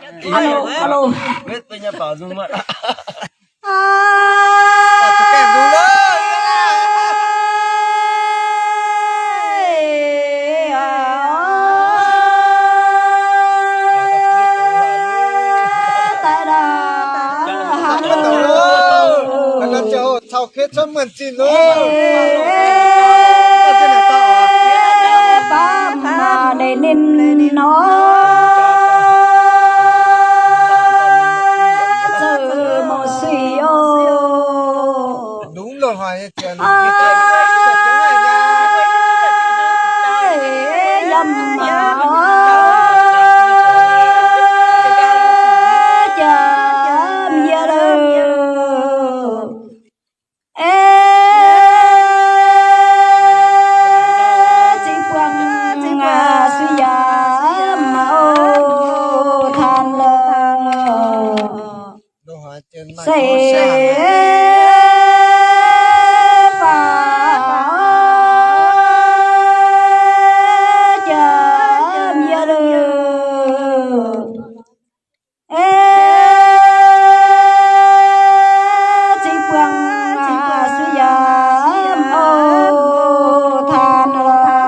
Hello, hello. Caux khie cuotv muonh zinh loh. Faam naaic ninh nor, zoux mouc suiv oc. Yiem maaz jaax yie loh. Aeqv, zingh buangh suiv yaac mv auv taan lorqc. Se faaux jaax yie loh. Aeqv, zingh buangh suiv yaac mv auv taan lorqc.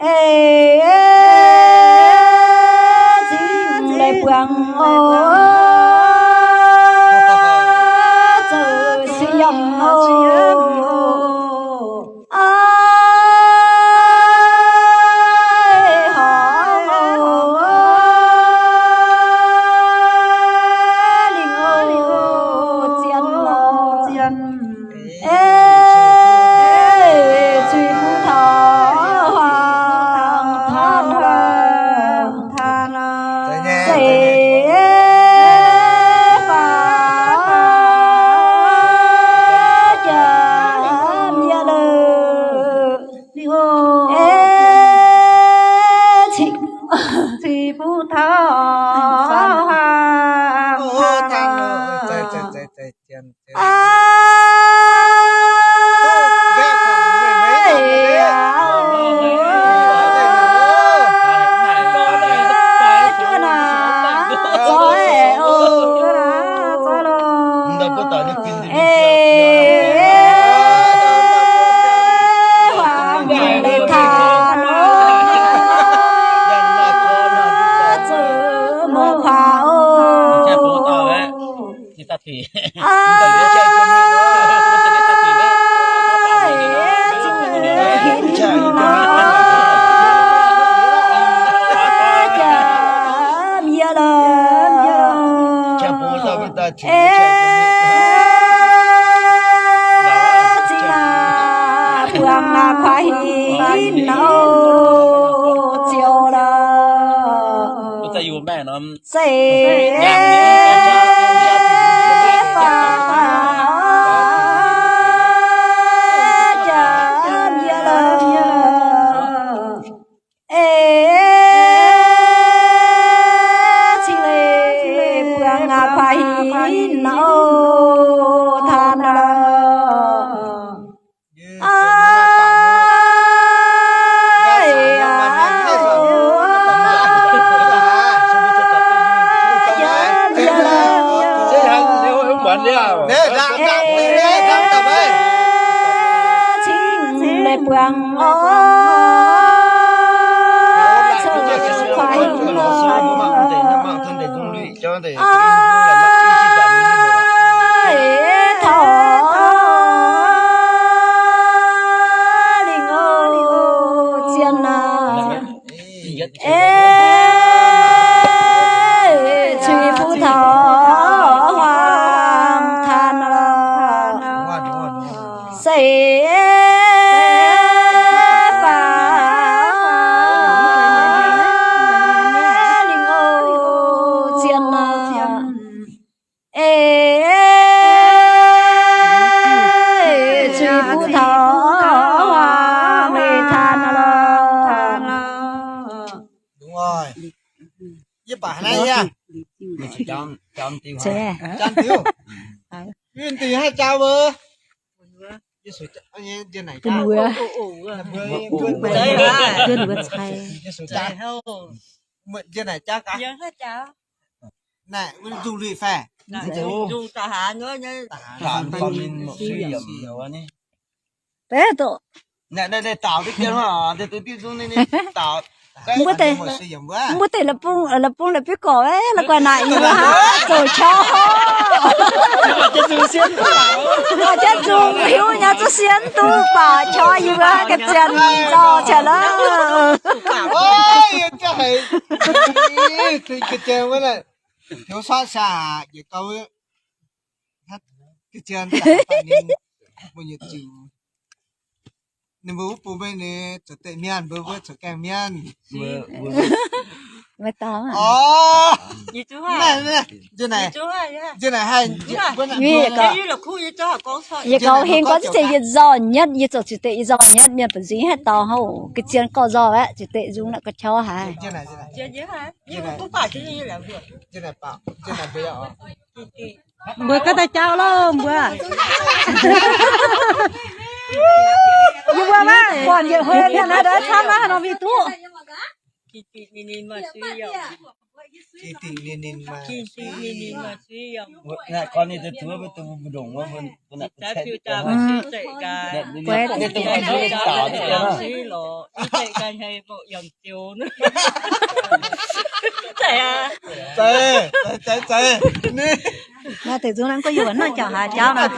Aeqv, zingh leiz buangh oc, zoux sieqv yiem oc. Aaix, horpc lingh oc, zien lorqc. Aeqv, zuiz fuqv taux huaang taan, se faaux jaax yie loh. Aeqv, zuiz fuqv taux huaang taan. Buangh kuaaiv hingh nor, ziouc lorqc. Se faaux jaax yie loh. Aeqv, cingx leiz buangh kuaaiv hingh nor, taan lorqc. Cingx leiz buangh oc, zoux kuaaiv hingh nor. Aeqv, taux lingh oc, zien aac. Aeqv, zuiz fuqv taux huaang taan lorqc. Se faaux lingh oc, zien aac. Jam diuh. Winh diuh haih jauv wuov. Bun wuov. Bun wuov cai. Naaic, nzung lui fai? Mbuo deix, mbuo deix la'bung la'bung la'biuv gorqv, la'guaih naaic yie mbuo zoux qauv. Jiex nzung hiuv nyei, zuqc sienx duqv baac qauv yie mbuo ga'zien nzauh ciangv lorqc. Ninh mbuo wuov bung maiv ninh zoux deix mienh, mbuo wuov zoux gaengh mienh. Maiv dau. Orv, yie naaic, yie naaic haih, yie gauh hingh gorngv ziex yie nzauh nyetv, yie zoux ziqc deix yie nzauh nyetv, mienh ba'nzing haih dau hov, ga'zien gorqv nzauh aqv, ziqc deix nzung naaic ga'qauv haic. Mbuo ganh daaih jauv loh mbuo. Yie mbuo maiv buatc yietc hui mienh naaiv ndortv camv naaiv haaix nor mingh duqv. Naaiv deix nzung naaiv guov yie wuov naaiv jauv haaix jauv naaic.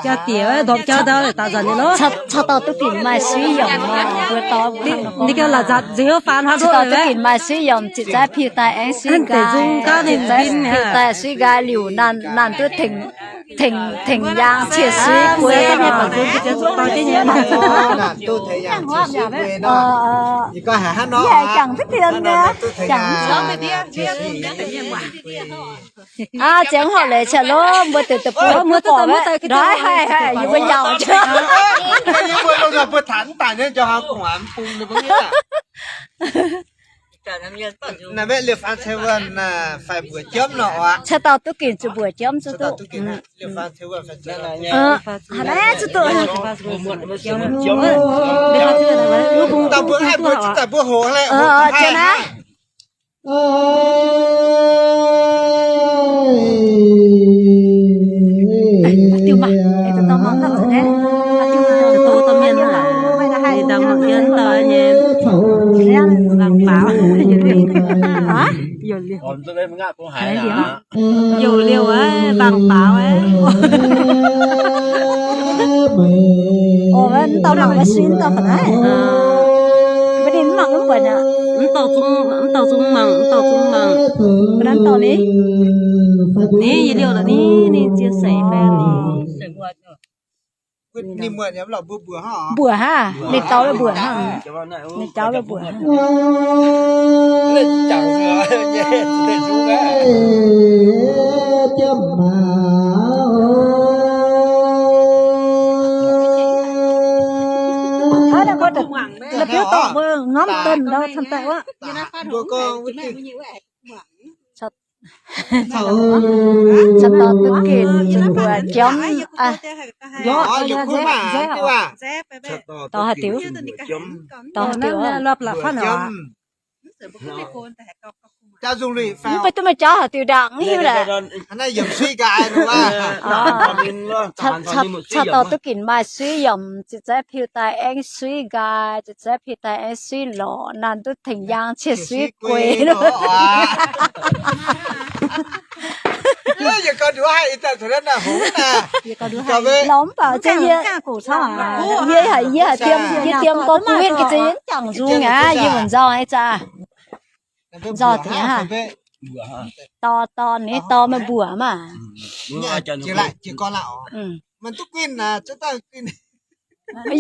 Jaa diex ndorm jauv ndau daaih nzanc nyei lov. Caux dauh duqv ginc maaih suiv yiemc nor, mbuo dorh ninh ganh la'nzatc nzengc wuov faan hnangv. Caux dauh duqv ginc maaih suiv yiemc, ziqc zaaiv piu daaih aengx suiv nqaai. Ziqc zaaiv piu daaih suiv nqaai liuc, naanc duqv tengx, tengx yaang cie suiv guei. Yie haiz jangx duqv dien nyei, jangx. Aa, ziangh hoc leiz caux lov, mbuo deix deic-bung mbuo gorqv-baeqv ndortv haih, haih, yie mbuo njaaux jienv. Caux dauh duqv ginc zuqc mbuoqc jiomv zuqc duqv. Haaix naaiv zuqc duqv. Mbuo haih mbuox ziex daaih mbuo hoqc leh. Diuh mangc, dongh mangc gaax naaiv. Diuh mangc, dongh mangc gaax nyei. Aa, youc liouh aqv, mangc baaux aqv. Orv, mv dauh mangc maaih suiv, mv dauh ga'naaiv. Mv ninh mv mangc mv buatc aqv. Mv dauh zungv, mv dauh zungv mangc, mv dauh zungv mangc. Mv dauh ni? Ni, yie liouh la'ni, ninh ziex seix fai ni. Mbuoqc hnangv, ninh daux mbuoqc hnangv. Ninh daux mbuoqc hnangv. Hnangv naaiv gorngv la'biuv dorngc mbuo ngomv deix ndau camv daaih wuov. Caux dauh duqv ginc mbuoqc jiomv. Dorh haaix diuc? Dorh haaix diuc? Mv baac duqv maaih jauv haaix diuc ndaangc mv hiuv leh. Caux dauh duqv ginc maaih suiv yiemc, ziqc zaaiv piu daaih aengx suiv nqaai, ziqc zaaiv piu daaih aengx suiv lorqc, naanc duqv tengx yaang cie suiv guei. Lorqc mv baac yie, yie haiz yie haiz diem, yie diem gorngv bun winh ga'zien yie mv jangx nzung aqv, yie mv nzauh aqv. Nzauh diex aqv. Dorh, dorh, ninh dorh meih mbuoqc maah.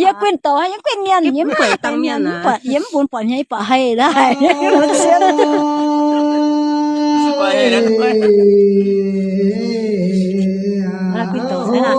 Yie guinh douz, yie guinh mienh, yie mv buatc, yie mv bun buatc nyei, buatc haic daaih. Guinh douz aqv.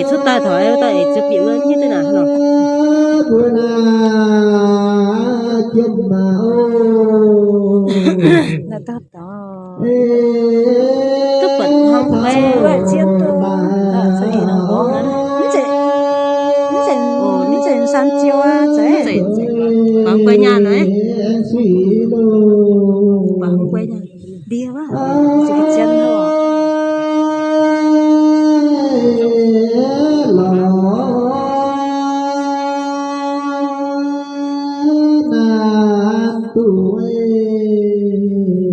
eix cuotv daaih taux, dauh eix ziepc bieqc wuov, nyei deix naaic nor. Duqv buatc hnangv guai, mv zeiz, mv zeiz san jiou aqv, zeiz, hnangv guai nyaanh nor, hnangv guai nyaanh. Ndie wuov, zien hlo.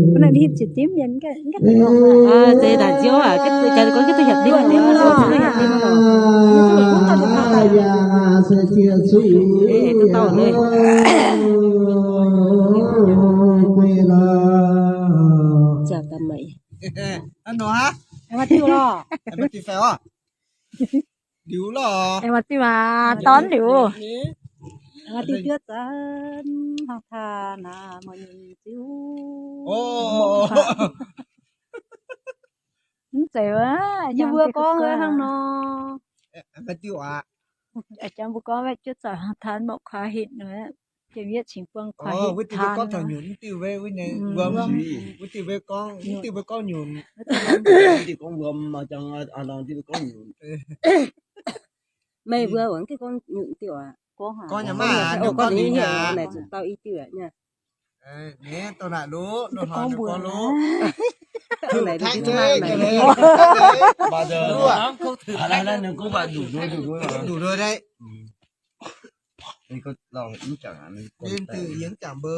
Mv naaic ninh hipv ziepc dimv mienh, mv gaengh, mv gaengh deix nor. Aa, deix daaih nziouv aac, gengh duqv hietc dimv nor. Duqv dauh nor. Jaax daaih meih. Aengx maaih diuh lorqc. Aengx maaih diuh fai orqc? Liuz lorqc. Aengx maaih diuh aqv, dorn liuz. Aengx maaih diuh juov zanc hnangv taux naaiv, meih nyunc ziouc. Mv zeiz wuov, yie mbuo gorngv wuov hnangv nor. Aengx maaih diuh aqv. Jangx mbuo gorngv wuov juov zanc hnangv taux mouc kuaaiv hitv nor. Jiem yietv cingx buangh kuaaiv hitv. Wuov diuh mbuo gorngv taux nyunc, mv diuh mbuo wuov nyei wuom. Wuov diuh mbuo gorngv, mv diuh mbuo gorngv nyunc. Diuh gorngv wuom, jangx diuh mbuo gorngv nyunc. Meih mbuo wuov diuh gorngv nyunc diuh aqv. Gorngv nyei maah, gorngv nyei aqv. Naaic zuqc dau i diuh aqv. Naaiv dongh naaic loh, dongh hnoi gorngv loh. Duqv yie mv jangx mbuo.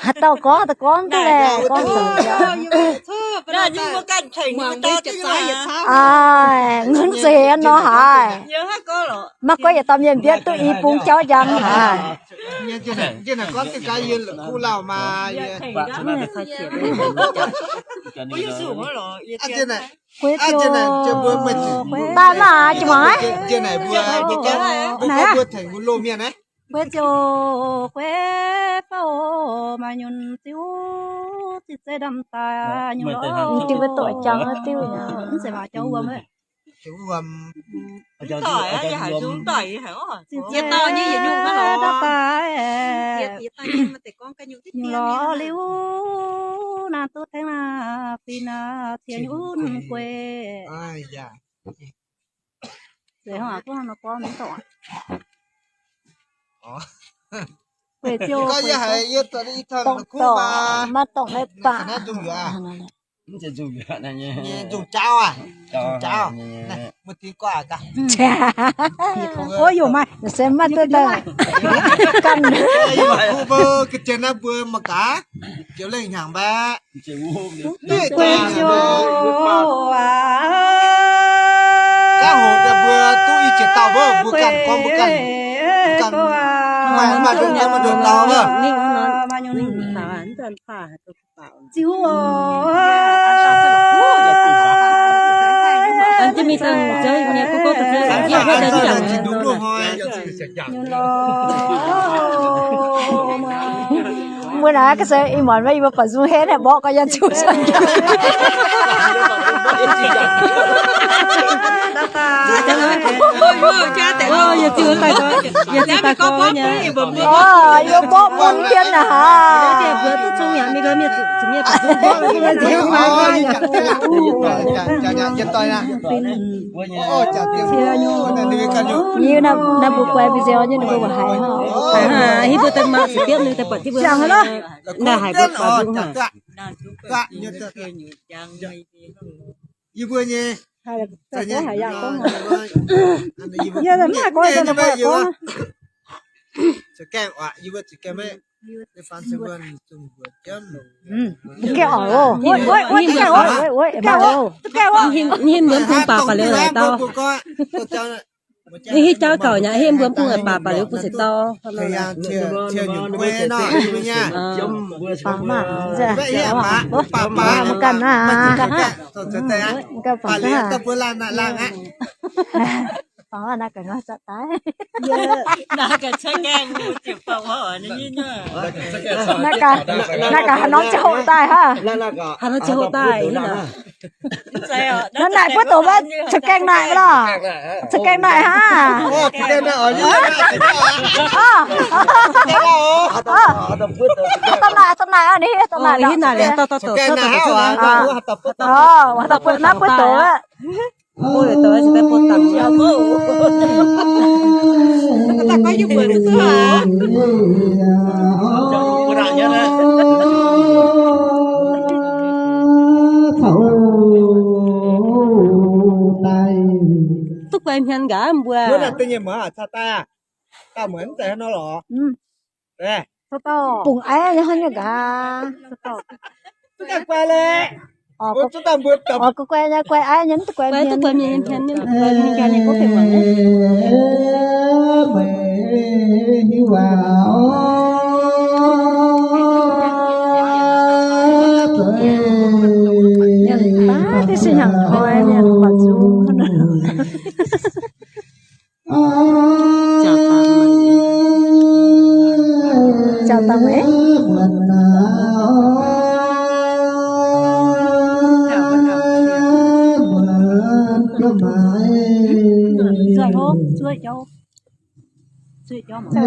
Haaix dauh gorngv, dauh gorngv duqv laeh, gorngv zoux jauv. Aa, ngunv zeiz nor haaix. Maiv gorngv yietc dauh mienh mbienv duqv i bung jauv njang haaix. Guei ziouc, daaih maah, jiex mangc aqv. Naaiv aqv. Guei ziouc, guei fauv, maaih nyunc ziouc, ziouc zeiv ndamv daaih nyunc lorz. Diuh mbuo doqc jangx diuh. Mv zeiz maaih jauv wuom. Nyunc lorz liuz, naaiv duqv tengx naaiv fih naaiv cien nyunc guei. Guei ziouc, maiv dorngc leiz baac. Nzungh jaauv aac, nzungh jaauv. Mbuo tingx gorngv aac gaax. Ov, yungh maaih se maiv duqv daaih ganh. Mbuo ga'jien naaiv mbuo mangc gaax, ziouc lengh hnyangx mbaeqv. Gaav hoc mbuo duqv i jiex dauh wuov, mbuo ganh gorngv mbuo ganh, mbuo ganh maaih nduqc nyei, maaih nduqc dauh wuov. Mbuo naaiv ga'se ih muonz maiv, yie mbuo baac nzung henv naaiv mborqv gau yiem ziux. Yie mbuo mborqv mun jienv naaic haaix. Yie naaiv mbuo guai video nyei, ninh mbuo haiz haic. Hiuv duqv deix maaih se biopv ninh daaih buatc jienv mbuo. Naaiv haiz mbuo buatc mbuo haic. Yie mbuo nyei, haiz yangh gorngv haic. Yie mv haiz gorngv, yie mv haiz gorngv. Za'gengh oc, yie mbuo za'gengh maiv, yie faan se mbuo zungh mbuox jienv. Za'gengh oc, wuov, wuov, wuov, za'gengh oc, wuov, za'gengh oc. Ninh mbuo bungx baac baac liuz daaih dau. Ninh hiuv jauv gauc nyei, hiuv mbuo bungx baac baac liuz bungx se dau. Baac maah, mv ganh naaiv. Ganh baac maah. Naaiv gaax, naaiv gaax haaix norm ziangh hoc daaih hnangv. Haaix norm ziangh hoc daaih. Naaiv naaic buov doc wuov, caux gaengh naaic wuov lorh. Caux gaengh naaic hnangv. Domh naaic, domh naaic, ninh domh naaic, naaic buov doc wuov. Duqv guai hmien nqa'haav mbuo. Bungx aiv nyei hnangv nyei gaax. Oc, guai nyei, guai aiv nyei, mv duqv guai hmien. Mienh baav diuh se hnyangx koi mienh buatc nzung. Jauv dangh meih.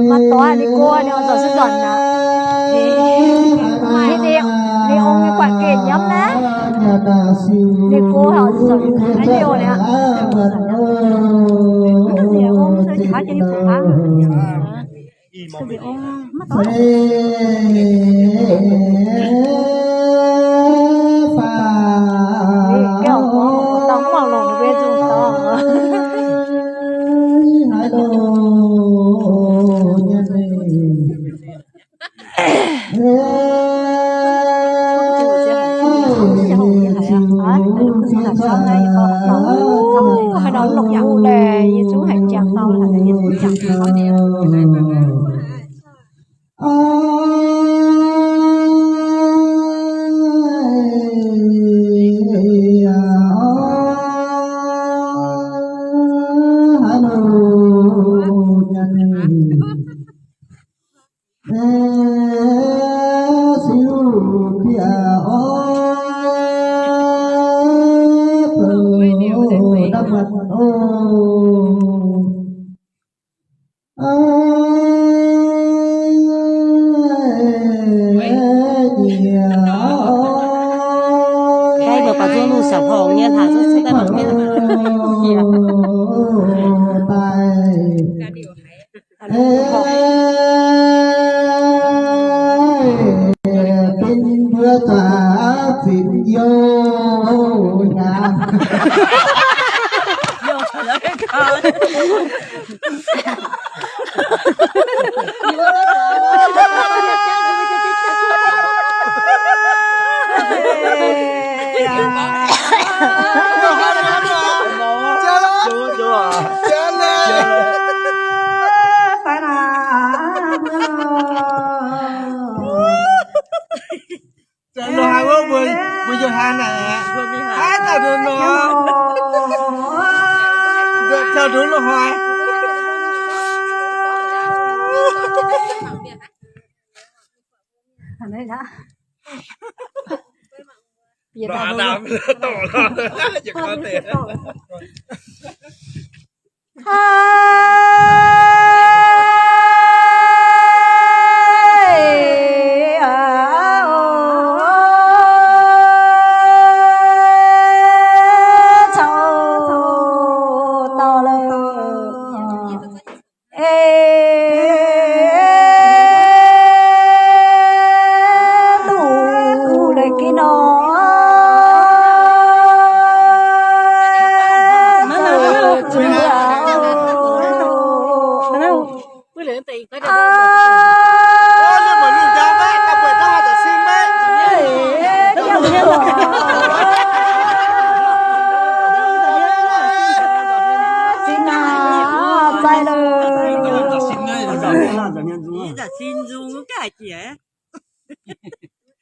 Maiv doix ninh go, ninh oix nzorc se nzorc aqv. Ninh, ninh ong nyei guaatc geh nyiemv naaiv. Ninh go haic nzorc naaiv liouh naaiv. Ninh ong se jiex ninh fu hnangv. Binh mbuo zaqc zinx youh. Lorz haaix wuov mbuo, mbuo Yo^han aqv. Aav, taux nduqc nor, taux nduqc lorz haaix.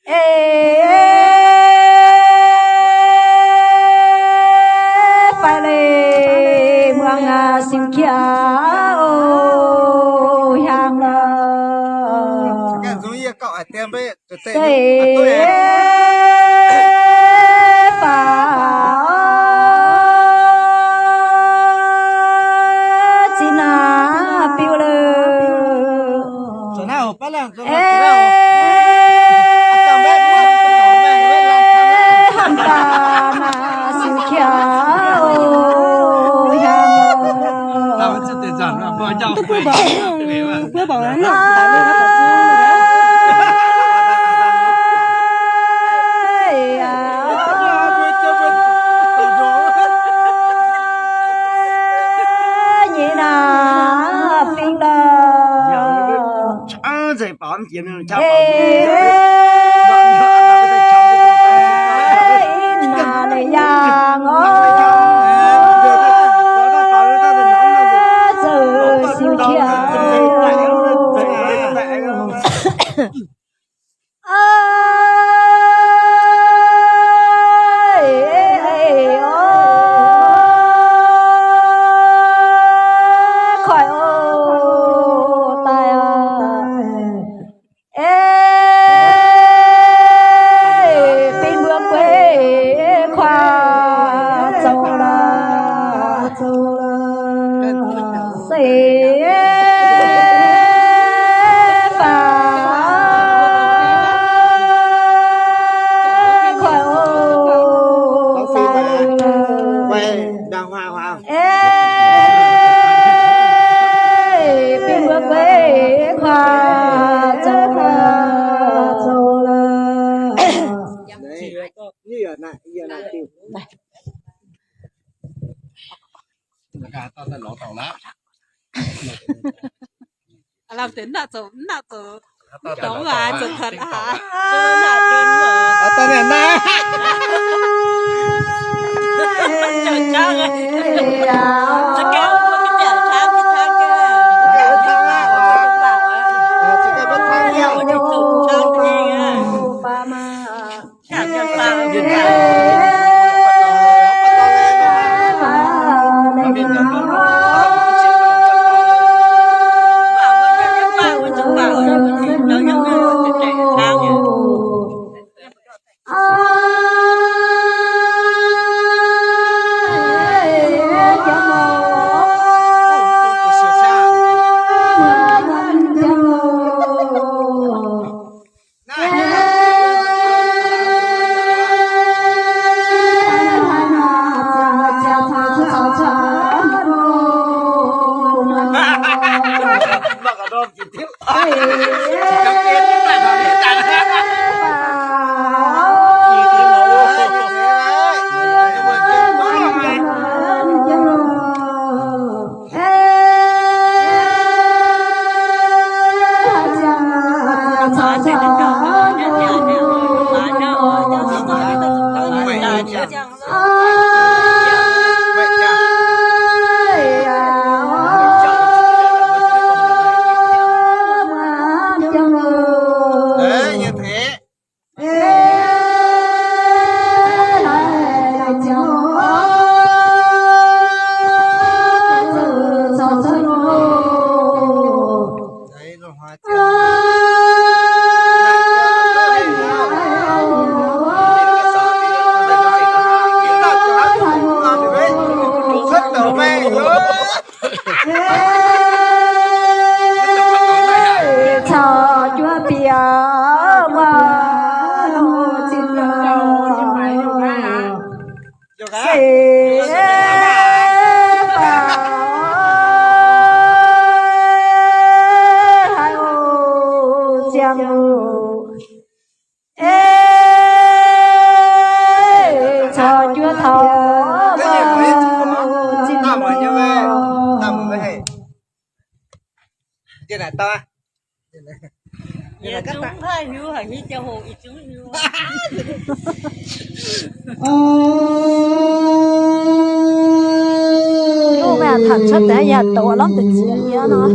Eix, fai leiz muangx aqv, siou qiex oc, hiaangx lorqc. Se faaux zinh hnaav biu lorqc. Eix, binh mbuo guei kuaax zoux lorqc. Se faaux kuaax oc. Eix, binh mbuo guei kuaax zoux lorqc, zoux lorqc. Ei, caux juov taux zinh Ov, meih aqc taux cuotv deix yaac douz lormh deix ziex nyei nor.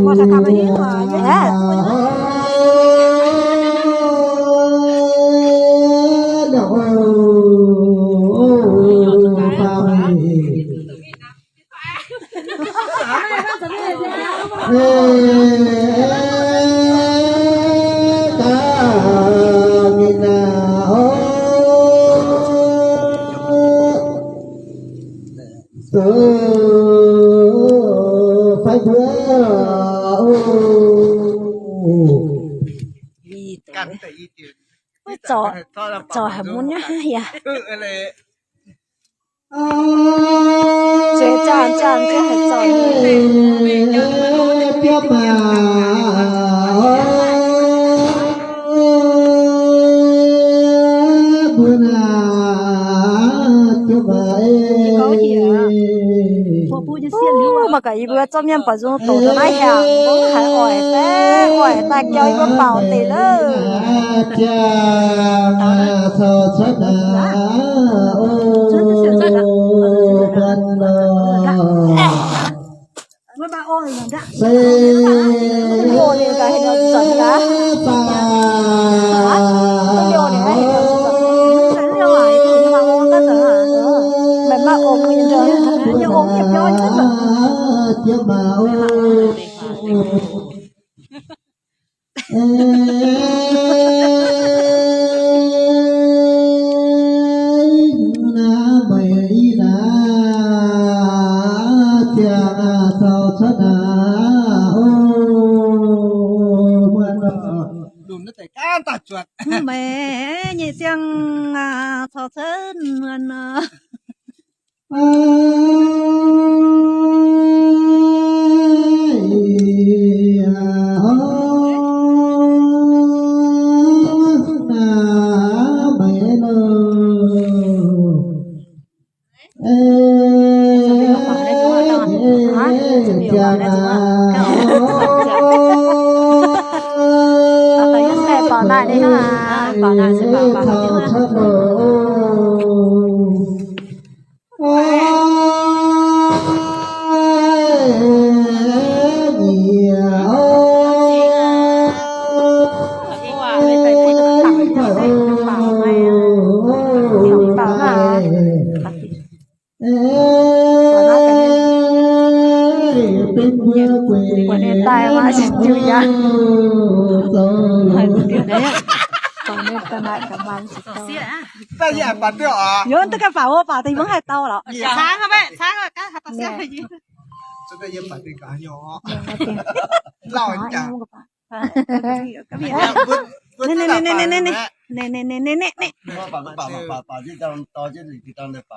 Zorc, zorc haic mun nyei yaac. Zueiz zaah zaah jienv haic zorc. Mbuo mangc gaax yie mbuo zorqv mienh baaux nzung doqc ndongc naaiv hnyangx, mbuo mv haiz oix fai, oix daaih jauv yie mbuo baaux deix loh. Lunc naaiv deix ganh daaih zuotc. Meih nyei ziangh caux cuotv muonc nor.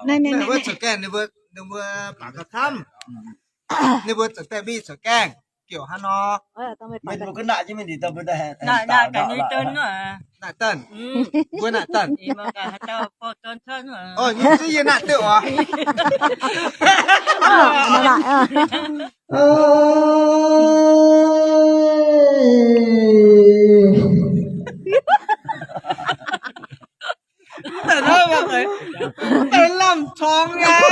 Ninh mbuo zuqc gaengh, ninh mbuo, ninh mbuo baac gauh camv. Ninh mbuo zuqc gaengh mingh zuqc gaengh, giouc hnangv nor. Naaic danh, mbuo naaic danh. Nyei ziex yie naaic deix oc. Mv deix lamh corng nyei.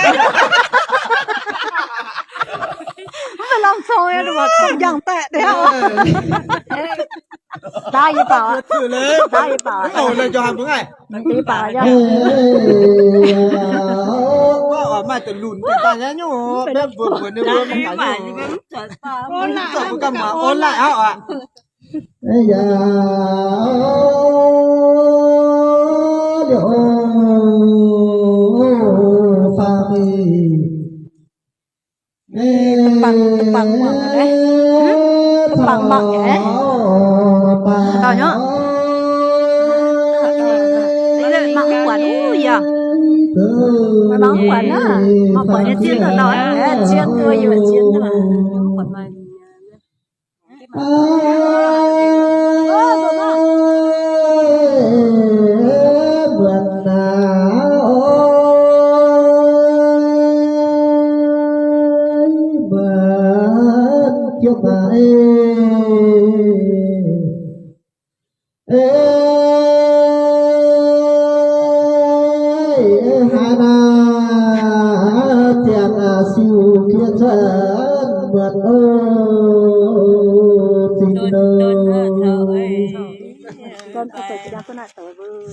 Mv deix lamh corng nyei, mv deix yangh daeqv deix. Daaih yie baaux, daaih yie baaux. Maaih deix lunc daaih nyei nyungc, mbuo mbuox ninh mbuo mv ganh muangx online aqv. Bangc, bangc mangc nyei. Taux nyei. Mangc mv buatc, uv, yaac. Mangc mv buatc naaiv. Mangc buatc nyei zien daaih, zien duqv yie zien nyei. Mv buatc maaih.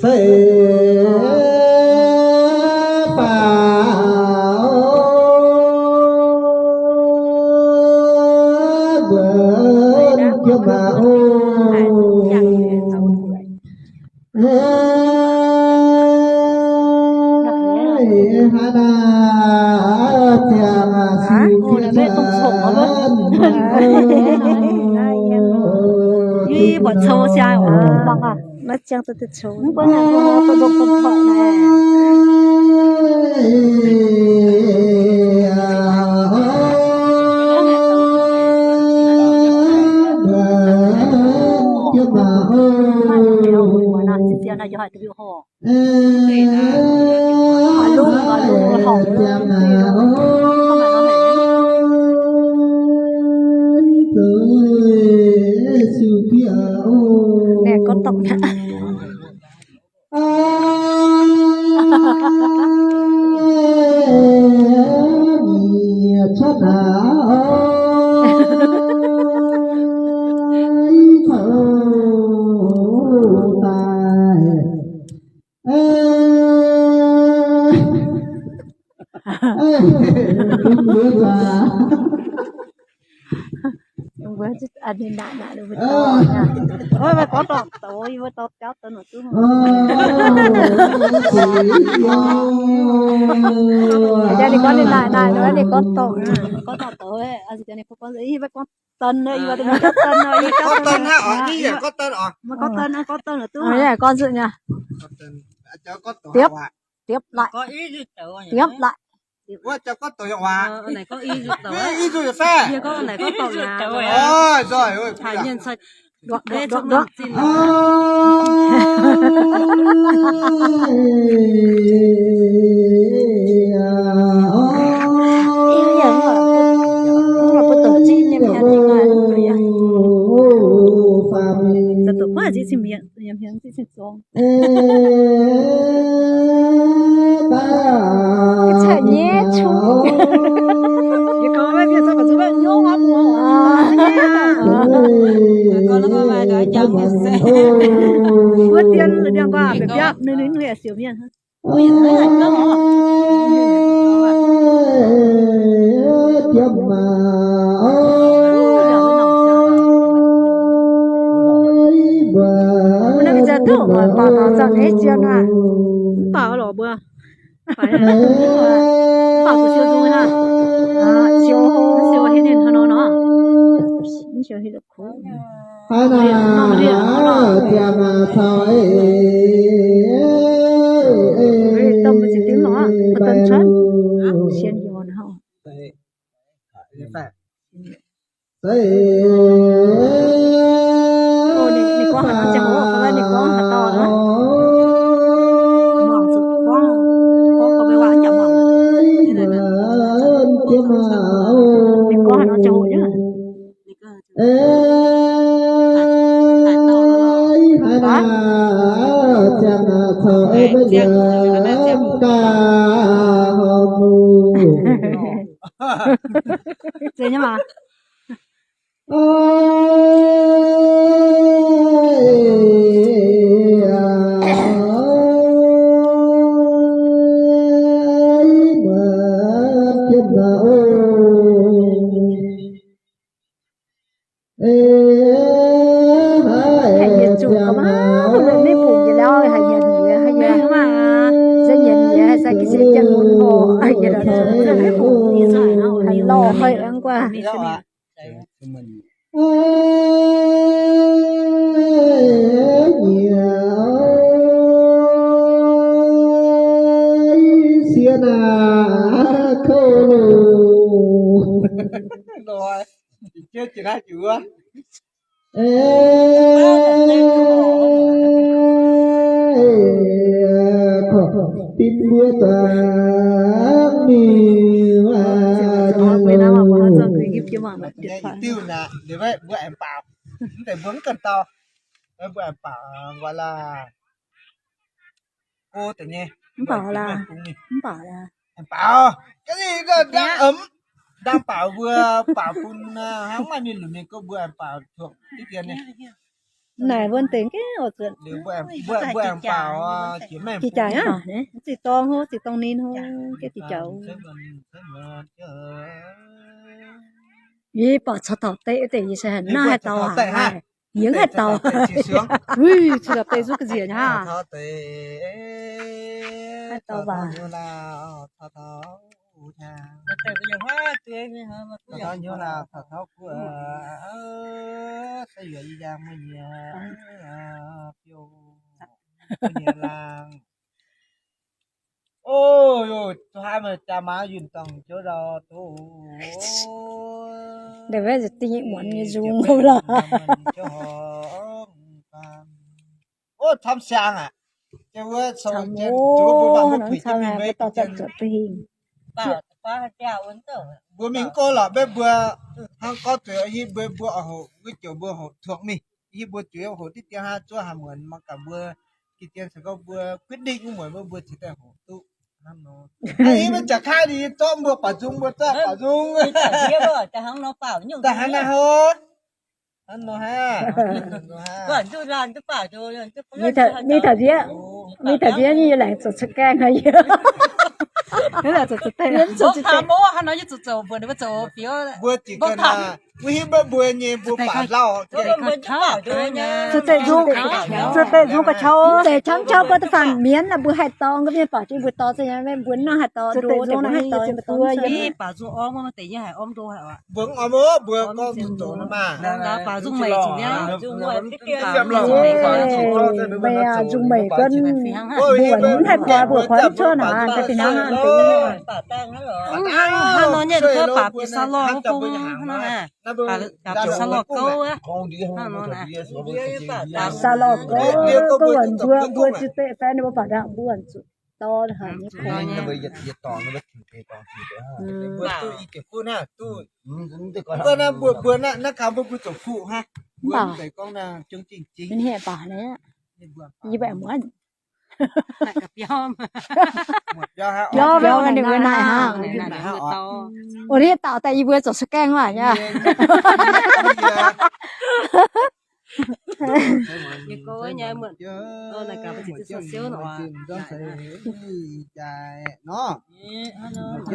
Se baac mbuo jiem aqv oc. Haaix naaic ziangh siu fiev zanc. Ih, buatc cou sia oc. Mangc aqv. Naaiv ziangh daaih cou. Mv baac naaic, bun bun bun bun naaic. Mbuo naaic, ziangh naaic, yie haih deix horc. Lungh, lungh horc. Naaic gorngv dorngc aqv. Mbuo ninh naaic naaic ninh mbuo dorh. Ov, mbuo gorngv dorh douz, yie mbuo dorh biauv douz nor duqv. Jaa ninh gorngv ninh naaic naaic nor, ninh gorngv dorh. Gorngv dorh douz, ninh gorngv dorh, yie mbuo gorngv dorh, yie mbuo gorngv dorh nor, yie gorngv dorh nor, gorngv dorh nor duqv. Gorngv dorh nor, gorngv dorh nor duqv. Diepv laaih. Diepv laaih. Nduov, nduov, nduov. Mv baac bun doqc zinh nyei hmien, zinh nyei hmien, zinh nyei zorng. Ga'caiv nyei qu. Wuov dien, dien guaav, biapv biapv, ninh ninh siouc mienh. Naaiv ga'zanc duqv oix baac taux zangc nyei zien aqv. Mv baac lorqc mbuo. Mv baac zuqc siou nzung hnangv. Siou, siou hiuv ninh hnangv nor nor. Mv siou hiuv Haaix naaic ziangh caux ei, ei, ei, ei, ei, ninh gorngv haaix nor ziangh hoc, ninh gorngv haaix dauh aqv. Muangx zuqc gorngv, gorngv gorngv maiv waac mv jangx muangx. Ninh gorngv haaix nor ziangh hoc nyei. Zeiz nyei maah. Haiz yietc zuqc ga'maaih mv bungx yietc liuz, haiz yietc nyiex, haiz yietc, se yietc nyiex haiz sai ga'sie jienv mun oc, haiz yietc zuqc mv bungx, haiz lauh haiz aengx guaax. Tin mbuo dangx mingh diuh naaic, mbuo aengx baaux, mv deix mbuo mv ganh dau, mbuo aengx baaux nqoi laac. Go deix nyei. Mv baaux laac. Mv baaux laac. Aengx baaux. Ndaangc baaux mbuo baaux bun hnangv maaih mienh lunc mienh gorngv mbuo aengx baaux tuoqc diqv dien nyei. Naaic mbuo deix gengh oix zuqc mbuo aengx baaux jiex jaaix aqv, ziqc dorng hov, ziqc dorng ninh hov, gengh jiex jaaix. Yie baaux caux taux deix deix yie se haic, naaiv haih daux haic, yie haih daux. Caux taux deix zuqc ga'nzieqc nyei aqv. Haih daux baac. Ndeic wuov da'nyeic muonz nyei nzung lorqc. Camv siang aqv. Camv aqv, mbuo dorh zanc zuotc duqv hingh. Mbuo mingh mv go lorqc, mbuo hnangv gorngv zuqc hiuv mbuo, mbuo oix hoqc, mbuo ziouc mbuo hoqc tuoqc mingh. Hiuv mbuo ziouc hoqc diqv dien hnangv, zuov haaix muonz mangc gaax mbuo ganh dien se gorngv mbuo quyết định wuov muonz mbuo, mbuo cingx daaih hoqc duqv hnangv nor. Mv jaax kaav ninh zorqv mbuo baaux nzung, mbuo zorqv baaux nzung. Daaih hnangv naaiv hov. Mingh taux ndiev, mingh taux ndiev nyei yie laengz zoux ca'gaengh haic. Mbuo ziouc mbuo hiuv mbuo mbuo nyei mbuo baac lauh. Zuqc deix nzung ga'qauv, mv zeiz camv qauv gorngv da'faanh mienv naaic mbuo haih dorng, mbuo mienh baac jienv mbuo dorng za'gengh, mbuo nangh haih dorng, ndoh zong haih dorng, mbuo dorng. Mbuo mv orm, mbuo gorngv zuqc zoux maah. Meih nzung meih gorngv mbuo mv haih kuaix, mbuo kuaix mv cuotv naaic, da'fih hnangv. Hnangv nor nyei gorngv baac bieqc saux-lorh wuov bung hnangv naaic, baac bieqc saux-lorh gouv wuov. Hnangv nor naaic. Saux-lorh gouv, gouv wuonc mbuo, mbuo ziouc deix fai ninh mbuo baac ndangh mbuo zuqc dorh haic nyei. Mbuo duqv i jiex fuqv naaiv, duqv. Mbuo naaiv, mbuo, mbuo naaiv, naaiv kaux mbuo, mbuo zoux fuqv hnangv. Mbuo mv zeiz gorngv naaiv jong jing jing. Yie mbuo muonz biauv, biauv ninh mbuo naaiv hnangv. Wuov, yie dauh daaih yie mbuo zoux ca'gaengh maah nyei. Naaic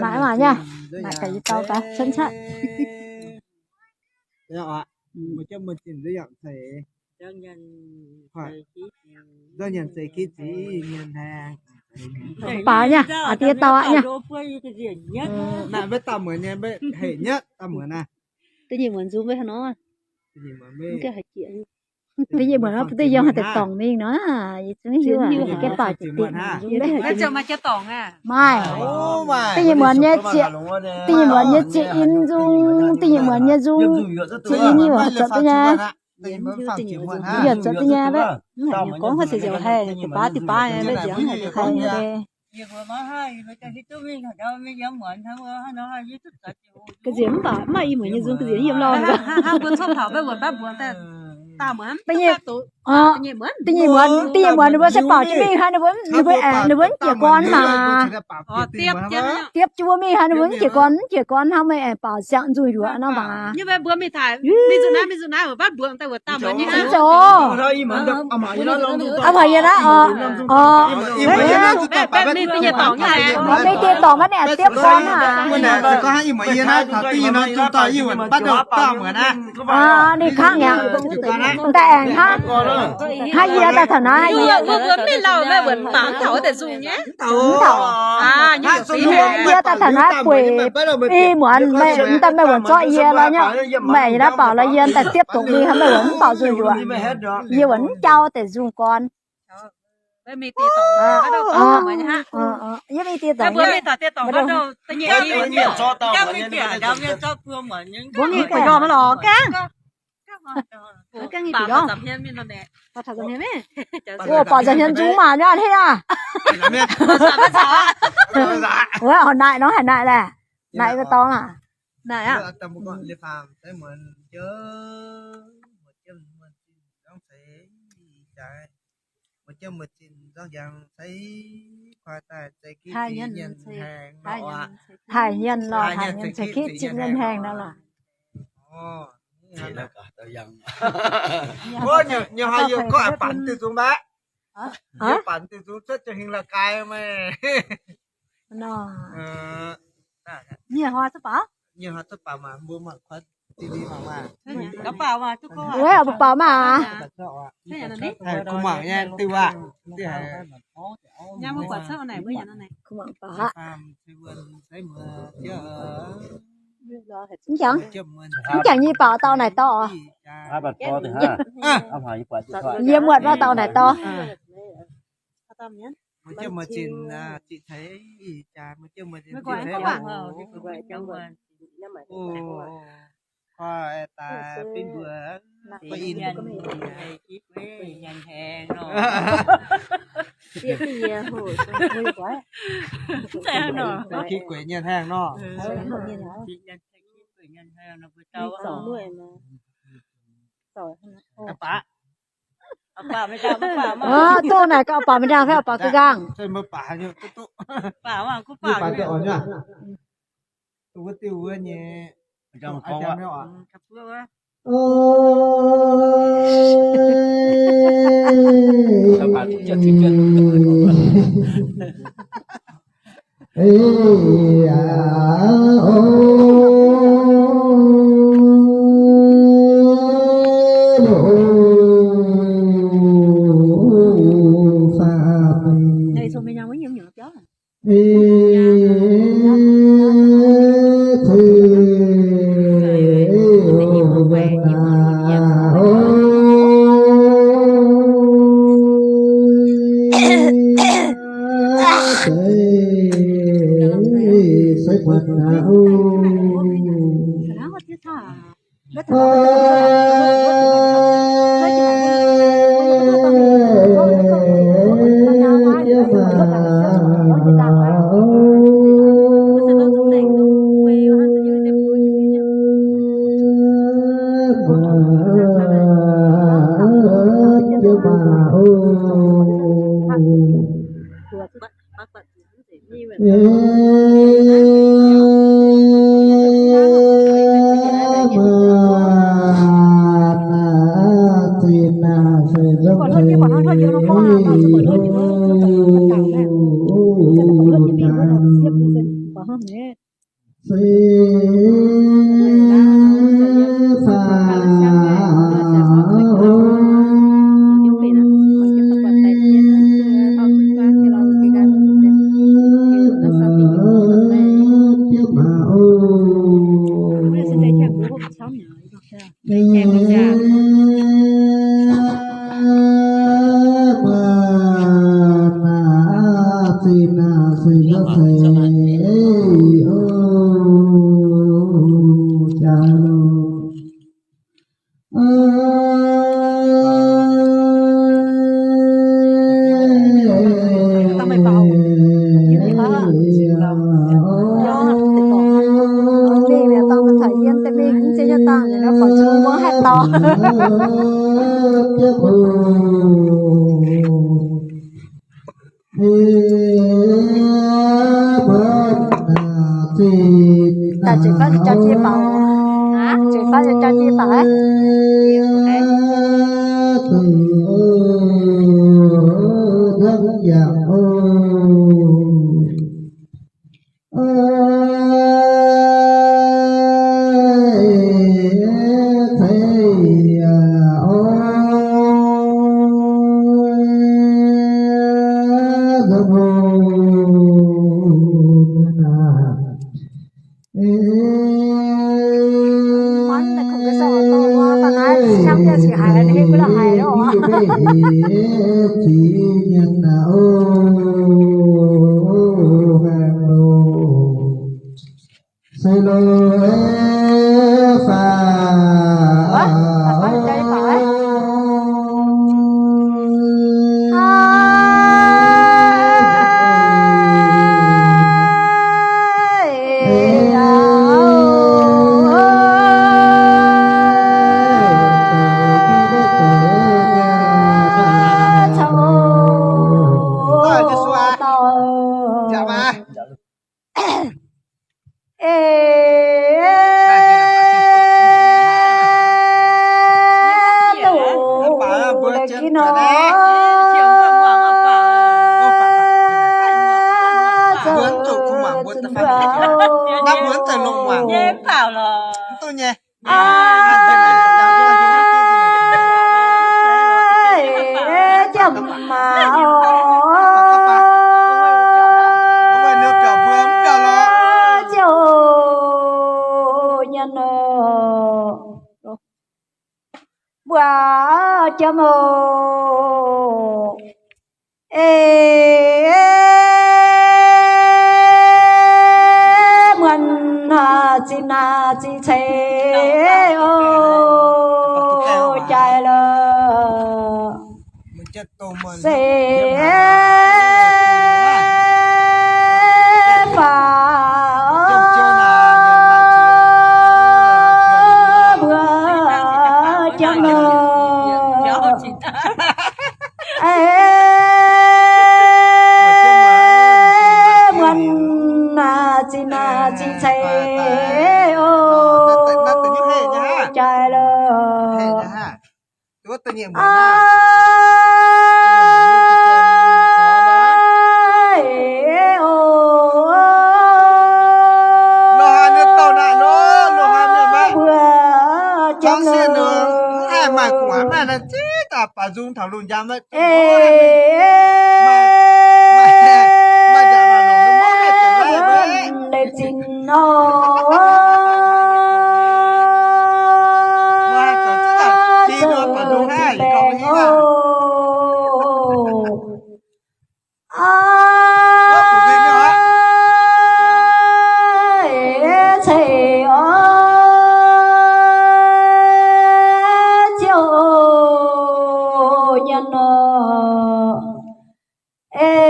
maah nyei, naaic gaax yie dauh gaax, cuotv cuotv. Baac nyei, aa, die dauh aqv nyei. Da'nyeic muonz nzung mbe haaix nor? Da'nyeic muonz, da'nyeic muonz da'yie haih daaih dorngc mingh nor, yie zungv hiuv aqv. Gaengh baac ziqc dingc nzung mbe haaix dingc. Maaih. Da'nyeic muonz nyei ziex, da'nyeic muonz nyei ziex in nzung, da'nyeic muonz nyei nzung, ziex in nyei wuov zoux duqv nyei. Yie zoux duqv nyei, mv haiz gorngv haaix se nziaauc haih, diuh baav diuh baav nyei, mv haiz nziaauc haih nyei. Ga'nziex mv baac mv maaih i muonz nyei nzung ga'nziex yiem lorh. Da'nyeic muonz, da'nyeic muonz, da'nyeic muonz ninh mbuo se baaux jienv mingh hnangv, ninh mbuo, ninh mbuo aengx, ninh mbuo mv jiez gorn maah. Diepv jienv mbuo mingh hnangv, ninh mbuo mv jiez gorn, mv jiez gorn hnangv, meih aengx baaux ziangh nzung yuoqc nor maah. Mv zeiz. Aa, mangc yie naaiv, orqc, mingh diex dorngc maiv ninh aengx diepv gorn aqv. Ninh kangv mi'aqv. Daaih aengx hnangv, hnangv yie daaih taux naaiv, mv taux. Yie daaih taux naaiv bueix i muonz, meih daaih meih wuonc zorqv yie lorz nyei. Meih naaiv baaux lorz yie daaih diepv dongc mingh hnangv, meih wuonc mv baaux nzung yuoqc. Yie wuonc mv jauv deix nzung gorn. Yie mingh diex dorngc, mbuo mingh buatc yie maiv lorz gaengh. Baaux nza'hmien nzung maac nyei aqv. Wuov, naaic nor haaix naaic laeh. Naaic maiv dorngx aqv. Naaic aqv. Jiem muoz-zinh nzorng yangh ceix kuaaiv daaih ceix kitv ceix nyienh haengh nor. Haih nyienh lorh, haih nyienh ceix kitv ceix nyienh haengh nor lorh. Nyei hnoi yie gorngv aqc banc diuh zungx mbaeqc. Yie banc diuh zungx cuotv jiex hingh la'gaai meih. Nyei hnoi cuotv baac, nyei hnoi cuotv baac maah, mbuo mangc kuaaiv T V mangc maah. Weic mbuo baaux maah. Kuv mangc nyei diuh aqv. Mv jangx, mv jangx nyei baaux dauh naaic dorh. Yie muotc wuov dauh naaic dorh. Kitv gueix nyienh haengh nor. Duqv naaic gauh baac mingh ndaangc fai baac ga'nqaang. Daaih zuqc fatv jauv jiex baac, zuqc fatv jauv jiex baac aqv. nor, mbuo zuqc kuv mangc mbuo da'faanh nyei, naaiv mbuo zuqc longc mangc nyei. Mv duqv nyei. Jiem maah, ziouc nyanc nor, mbuo jiem oc. Eix muonz zinh naaic zinh ceix oc, jaaix lorqc. Se faaux mbuo jiem nor. Eix muonz naaic zinh naaic zinh ceix oc, jaaix lorqc. Mbuo jiem nor. Eix, leiz zinh nor, zoux zinh baengx oc. Eix, ceix oc, ziouc nyanc nor. Eix,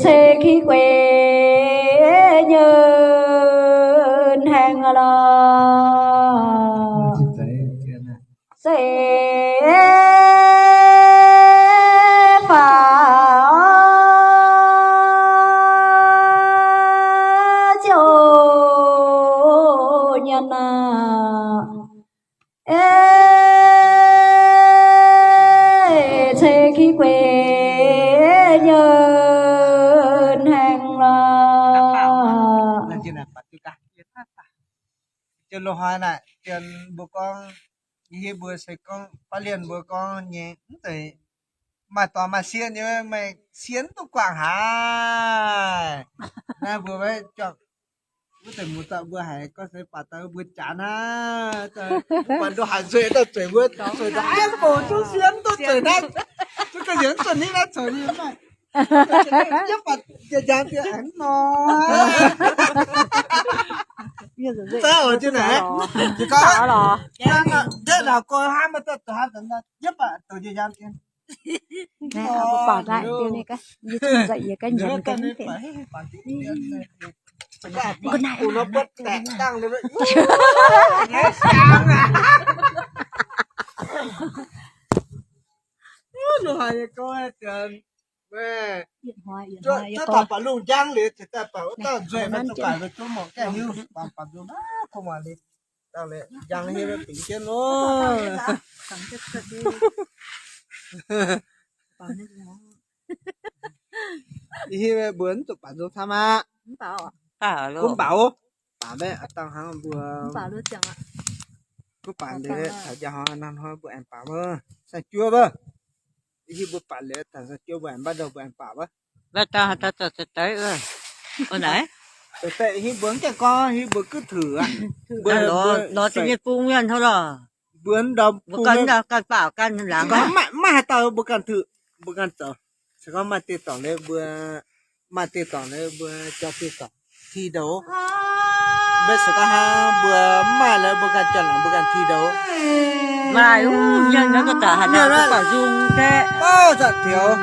ceix ki gueix nyei haengh lorqc. Se faaux ziouc nyanc aqv. Eix, ceix ki gueix nyei haengh lorqc. Zien loz-hnoi naaic, zien mbuo gorngv, yie mbuo se gorngv, baav lienh mbuo gorngv nyei, mv zeiz maaih dorngx maaih sieqv nyei, maaih sieqv duqv guangc haic. Naaiv mbuo maiv juangc, wuov deix muoz-doic mbuo haiz gorngv se baac daaih mbuo jaax naaiv, buatc nduov haic nzueic daaih zueiz mbuo, zueiz daaih mv bouc zungv sieqv duqv zueiz naaiv, zungv ga'nyiec zueiz nitv naaiv zoux nyei maaih. Yie baac njiec njaaux dien aengx nor. Za'gengh oix jienv naaic, jiez gorngv, ndeic naaic go hnangv, maaih daaih zoux hnangv, yie baac douc njiec njaaux dien. Zuov taux baac lungh njang liuz, ceix daaih baac wuov dauh nzueic, maiv zuqc baac nzueic, zungv mangc gaengh hiuv, baac baac nzueic maiv kuv muangx liuz, dangh leh njang hiuv bingx jienv loh. Hiuv mbuo mv zuqc baac nzueic camv aqv. Gunv baac oc. Baac maiv dangh hnangv mbuo. Gunv baac liuz taux njang hnoi, hnoi mbuo aengx baac wuov, saeng-juov wuov. Hiuv mbuo baac liuz taux saeng-juov mbuo aengx, mbatv ndouh mbuo aengx baac wuov. Mbatv dangh haaix dauh zoux deix wuov. Naaiv, hiuv mbuo mv gaengh gorngv, hiuv mbuo gux tuix aqv. Lorz zinh nyei bung mienh hnangv lorh. Mbuo ndau bung ganh baac ganh laangz. Maiv maaih haaix dauh mbuo ganh tuix, mbuo ganh zoux. Se gorngv maaih dieh dorngc lorqc mbuo, maaih dieh dorngc lorqc mbuo jauv dieh dorngc ti ndouz. Maiv se gorngv hnangv mbuo mv maaih lorqc mbuo ganh jauv laangz mbuo ganh ti ndouz. Maaih, mienh naaiv ga'daaih haaix dauh baac nzung deix. Zanc tioux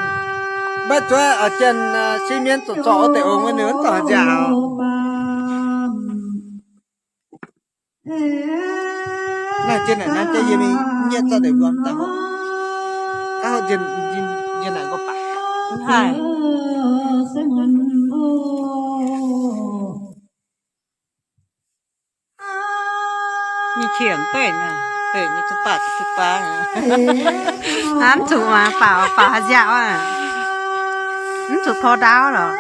maiv zuov oix jienv sieqv mienv zorc zorc wuov deix ong wuov ninh wuov zorc nziaauc. Naaiv jienv naaic, naaiv jienv yie mingh nyietv zorqv deix mbuo daaih. Gaav njienv naaic nqo baac. Mv haih. Nyei qiex mv dueiv, dueiv nyei zuqc baaux zuqc baav. Mv zuqc maah, baaux baaux haaix nziaauc aqv. Mv zuqc tor ndaauv lorqc.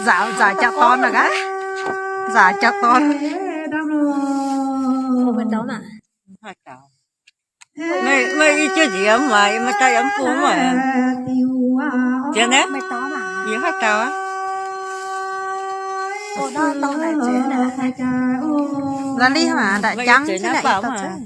Nzaaux, nzaaux jauv-dorn aqv. Nzaaux jauv-dorn. Meih, meih i jienv nziex mv baac yie maiv daaih yaac mv bung maah. Nziex naaiv, yie haih daux aqv. La'lih maah, daaih jangv naaiv baaux maah.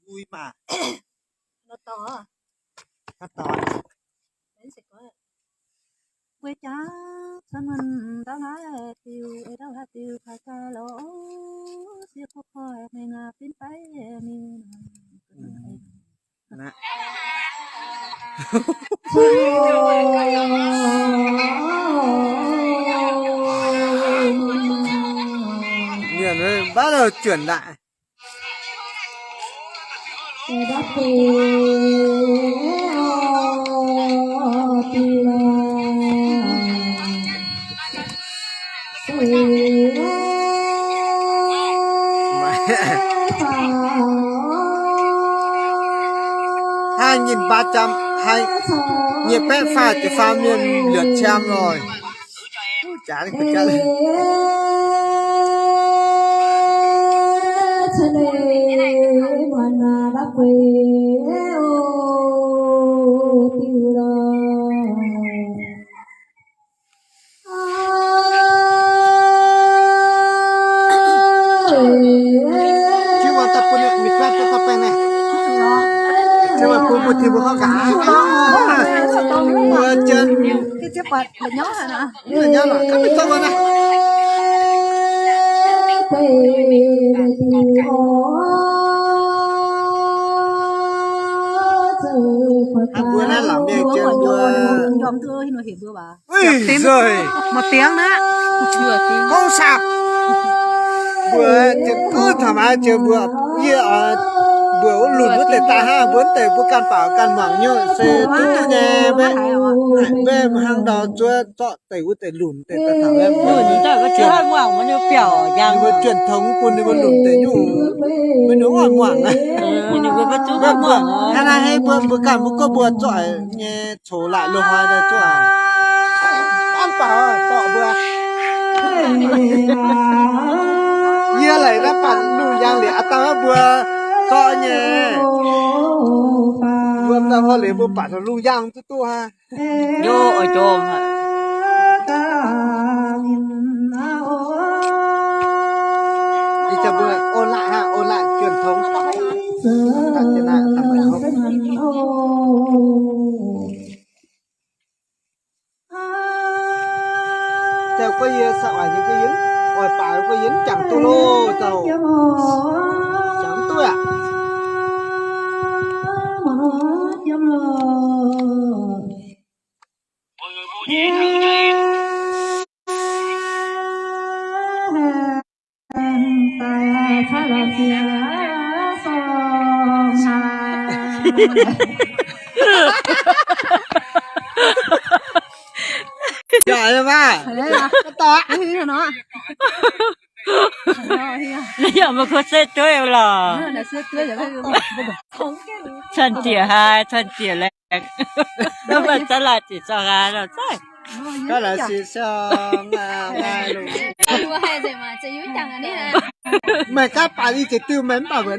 Vui maah. Mienh bắt đầu chuyển lại. Hai nghìn ba trăm, hai, nyic baeqv faah ziepc faam mienh lượt xem rồi. Jiu mbuo daaih bun mingh guaatv duqv gauh baengh naaiv. Jiu mbuo bun mbuo Tin mbuo gorngv gaax. Mbuo jienv. Mv nyaauv lorqc, gapv mingh zorqv wuov naaiv. Aa, mbuo naaiv laangz mienh jienv mbuo. Uix, nzengc. Gorngv saqc. Mbuo ziouc gorngv taux maiv ziouc mbuo, yie oix mbuox wuov lunc wuov deix daaih hnangv, mbuo wuov deix mbuo ganh baaux ganh muangx nyei se duqv duqv nyei. Mbaeqv hnangv ndau zuov zorqv deix wuov deix lunc deix daaih taux mbuo truyền thống bun ninh mbuo lunc deix nyungc, mbuo ninh oix muangx. Hnangv naaiv hei mbuo, mbuo ganh mbuo gorngv mbuo zoih nyei coux laaic loz-hnoi daaih zoih. An baac dorh mbuo. Yie laaic naaiv baac lungh yaangh liuz aav dangh mbuo zorqv nyei. Mbuo daaih hlo liuz mbuo baac lungh yaangh duqv duqv hnangv. Guov yie sai oix nyei guov yie, oix baac guov yie mv jangx duqv loh, dauh jangx duqv aqv. Yaac maah. Yaac meih kuv setv dueiv lorqc. Cun ziec haaix, cun ziec laengz. Mv baac zaav laatc ziec zorng haaix lorqc zaih. Gaav laatc ziec zorng haaix lorqc. Meih gaav baac i ziex diuh meih mv baac mbuo.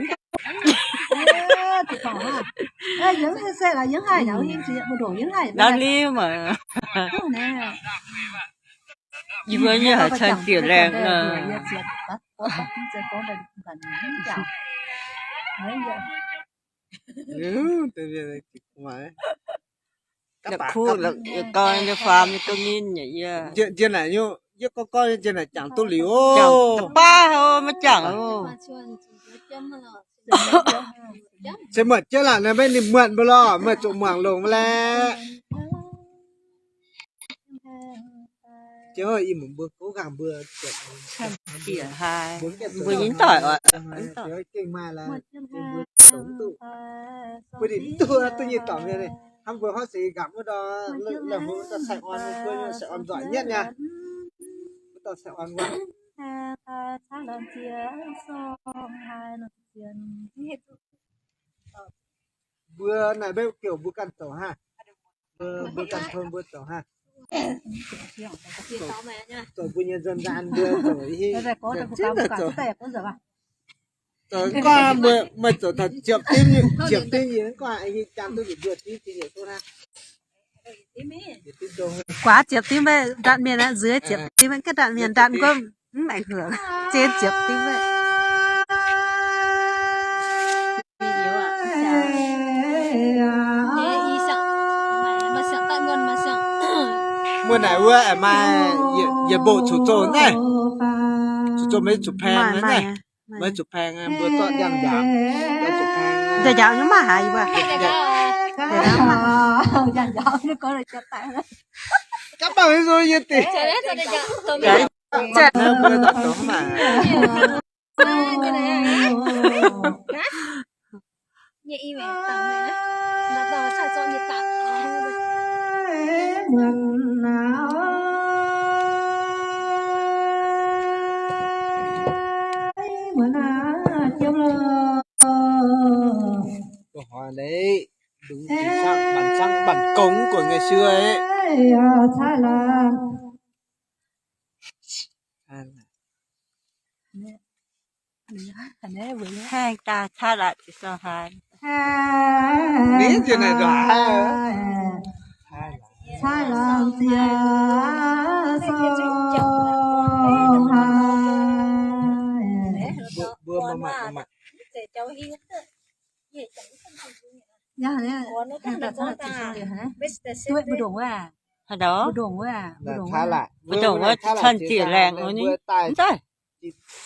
Naaiv liuz maiv. Yie mbuo nyei haic cun ziec laengz. Kuv gorngv nyei faam nyei duqv ninh nyei yie. Njien naaic, yie gorngv gorngv njien naaic jangx duqv liuz. Baav houv maiv jangx oc. Se muonc jienv laangc naaiv maiv ninh muonc mbuo lorqc, meih zuqc muangx longx maiv laeh. Jauv i mbuo gouv gangh mbuo, mbuo yie mv doic oc. Gengh maaih laaix, mbuo duqv, duqv nyei dorngx nyei, hnangv mbuo horpc seix nqapc wuov ndau, la'hmz wuov dauh sai-orn, mbuo sai-orn nzoic nyetv nyei. Wuov dauh sai-orn wuov. Mbuo naaic maiv heuc mbuo ganh zoux hnangv. Mbuo, mbuo ganh tov mbuo zoux hnangv. Zoux mbuo nyei nzuonx nzaan mbuo zoux i hingh. Zoux gorngv meih zoux taux ziepc dimv, ziepc dimv yie gorngv i hingh jang duqv nduqc mbuo dimv jiex yietc duqv hnangv. Guaax ziepc dimv maiv ndatc mienh aqv, nzueic ziepc dimv maiv ndatc mienh, ndatc nqomv mv ảnh hưởng. Ziex ziepc dimv maiv. Muoz naaic wuov aengx maaih yietc mbuo zuqc zoh naaiv, zuqc zoh maiv zuqc paeng naaiv. Maiv zuqc paeng, mbuo zorqv ndiangx-njaaux, maiv zuqc paeng. Ndiangx-njaaux nyei maiv haiz yie mbuo. Gapv baac maiv nzung yie dingc. Mbuo daaih zoux mv maaih. Câu hỏi đấy, đúng chính xác, bản sắc, bản cống của ngày xưa ấy. Haengh daaih caaiv laatc ziec zorng haaix. Haaix ndau? Mbuo ndongc wuov cun ziec laengh, mv daaih.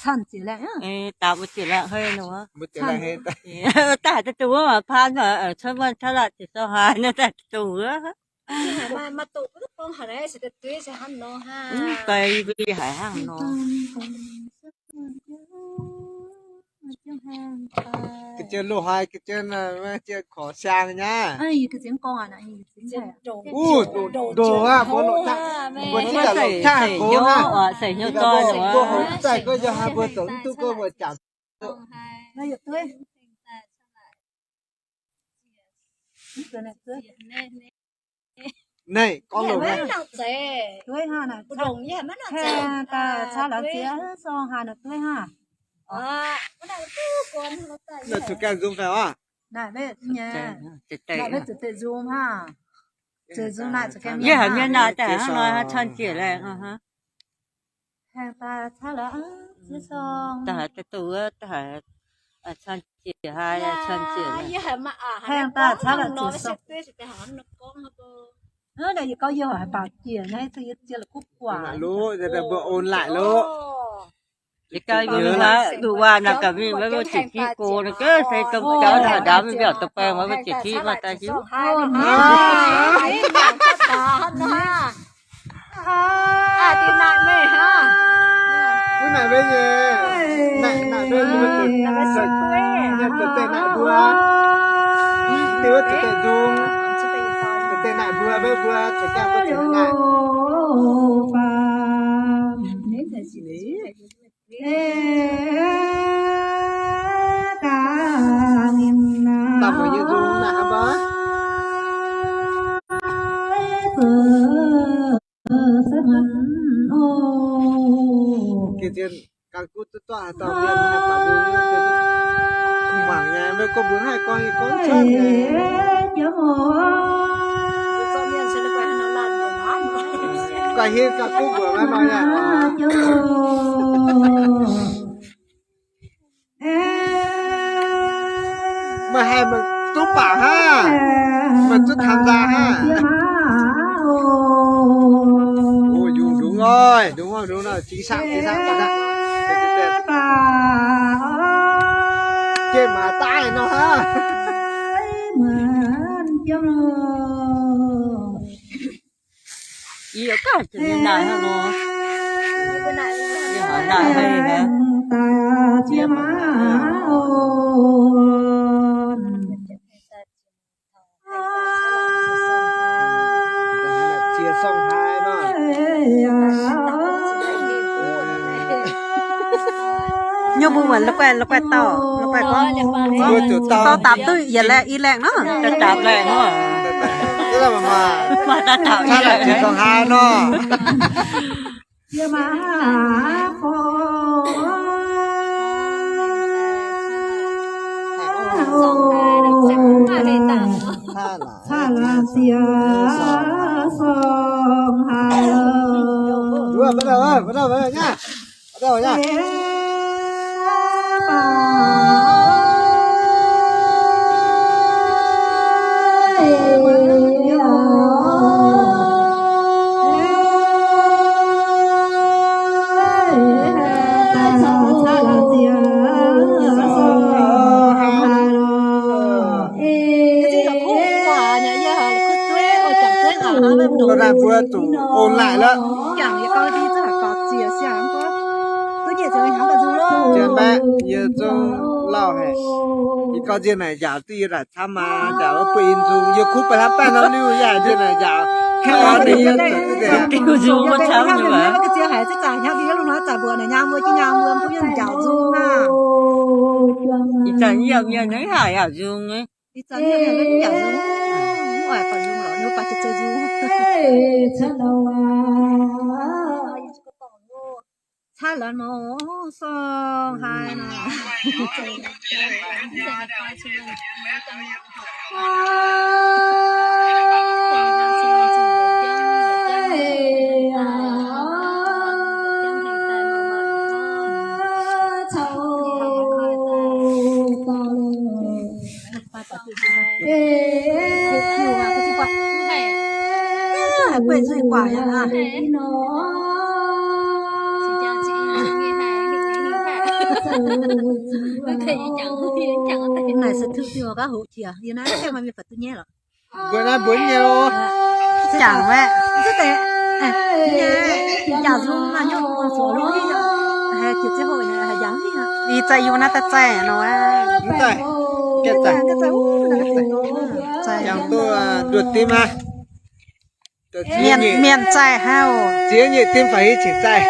Cun ziec laengh, daaih mbuo ziec laengh hei nor. Daaih haaix daaih dongh wuov maaih paan, cuotv wuov caaiv laatc ziec zorng haaix nor daaih dongh wuov. Mv bei yie mbuo haiz hnangv nor. Ga'jien loz-hnoi ga'jien, ga'jien korc siang nyei. Uv, ndongc aqv, mbuo loz-qaqv, mbuo seix hnyouv, seix hnyouv doic, mbuo hoqc zaih gorngv yaac haih mbuo zoux mv duqv gorngv mbuo jangx. Naaiv gorngv longx. Naaiv zuqc gaengh nzung fai oc. Naaiv maiv zuqc deix nzung hnangv. Yie haiz mienh naaic daaih hnangv nor cun ziec laengh. Daaih haaix daaih dongh wuov, daaih haaix cun ziec haaix, cun ziec laengh. Loz, mbuo ôn lại loz. Yie ganh mbuo mingh hlaax duqv waac naaic gaax mingh maiv mbuo ziepc jiv go naaic gaax se dongh jauv ndaauv mingh mbiaauc dongh baengh maiv mbuo ziepc jiv maaih daaih hiuv. Mv naaic mbuo nyei, naaic, naaic mbuo, mbuo zuqc, zuqc deix naaic mbuo. Mv diuh zuqc deix nzung, zuqc deix naaic mbuo, mbuo, mbuo zuqc deix mbuo zuqc naaic. Daaih mbuo nyei nzung naaic hnangv nor. Gengh zien ganh gunv duqv duqv haaix dauh mienh haih baac nzung, kuh mangc nyei, maiv gorngv mbuo haih gorngv nyei, gorngv cuotv nyei. Ganh hiuv ganh gunv mbuox maiv nor yaac. Meih haih meih duqv baac hnangv, meih duqv tham nzaa hnangv. Ov, yungh ndongc hnoi, ndongc hnoi, ndongc hnoi, chính xác, chính xác, chính xác. Jiex maaih daaih nor hnangv. Yie ganh zuqc naaic hnangv nor. Yie haiz naaic hei hnangv. Ziex song haaix nor. Nyungc mbuo muonc la'guaih, la'guaih dauh, la'guaih gorngv. Mbuo zuqc dauh daapc duqv yietc laengh i laengh nor. Daapc laengh nor. Maaih daapc, daapc ziex song haaix nor. Naaiv mbuo zuqc ôn lại lorqc. Zien mbaeqv yie zungv lauh haic. Yie gauh nziex naaic njaaux duqv yie naaic camv maah, njaaux wuov buo in nzung. Yie kuv ba'hnangv baeqv nor liuz yaac nziex naaic njaaux. Ih zanc yie mienh naaiv haaix yaac nzung. Caqv lanv mor, song haaix nor. Naaic se tuv diuh gaav hoqc jiex, yie naaiv ceng maaih mienh baac duqv nyaiv lorqc. Mbuo naaiv mbuo nyei lorqc. Jangx maeqv. Jangx zung maaih nyungc zuqc lungh haic, jiex ziangh hoc haic, jangx haic. Ih zanc yie mbuo naaiv daaih zaih nor. Mv daaih, jangx duqv nduoh dimv aqv. Mienh zaih haic oc. Ziex nyeic dimv faaux hiuv cingx zaih.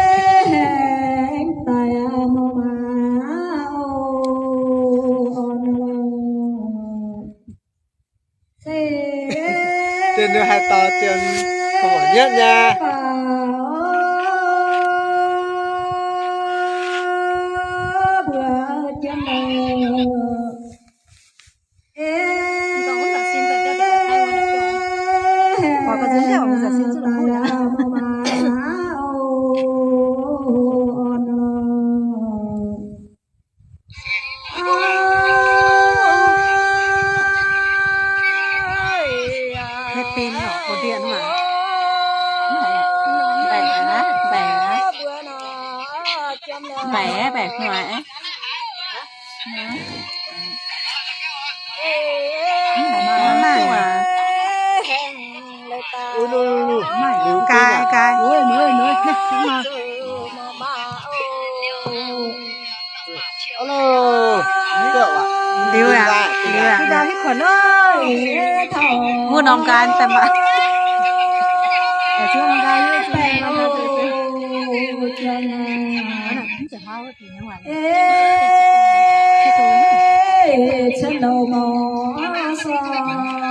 Dien nduov haaix dauh dien kouv nyietv nyei. Happy nọ, có điện mà. Baeqc, baeqc hmuangx. Gaax, gaax. Liuz aqv, liuz aqv. Mbuo norm nqaai daaih maah.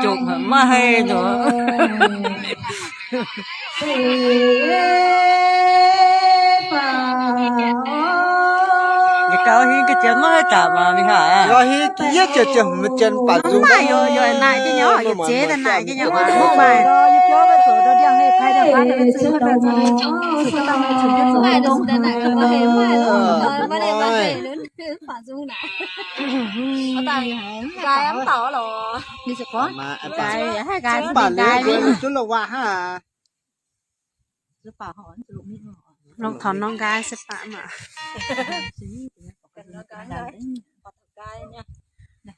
Jomc maiv haih nor. Yietc gaux hingv ga'jien maiv haih daaih maah, mingh haaix? Gaux hingv yie ziouc ziouc hmz jien baac nzung maiv maaih, naaic jienv nyei, yietc zeiz naaic jienv nyei, mv maaih. Mv baac liuz mbuo zunv la'waac hnangv. Longc taux norm nqaai se baac maah.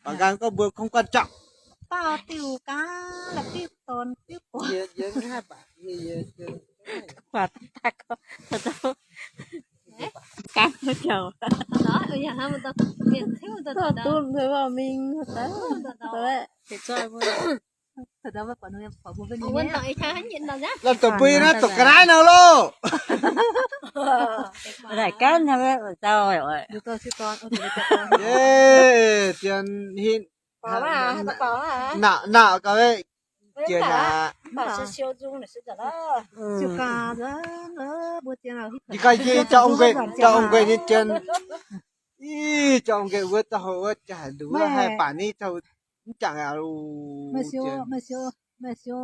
Baac nqaai gorngv mbuo kungx quan trọng. Baaux diuh gaax la'biuv dorn biuv gorn. Gaax ziouc. Duqv mingh. La'dopv bui naaiv dopv ga'naaiv nor loh. Laaic gaanv hnangv wuov zauh. Zien hin, naaic naaic gaax, zien aqv. Yie gaax, yie jauv nquenc nyei zien. Ih, jauv nquenc wuov dauh wuov jaaix nduqc wuov haih baac ni taux mv jangx aqv. Meih siou, meih siou, meih siou,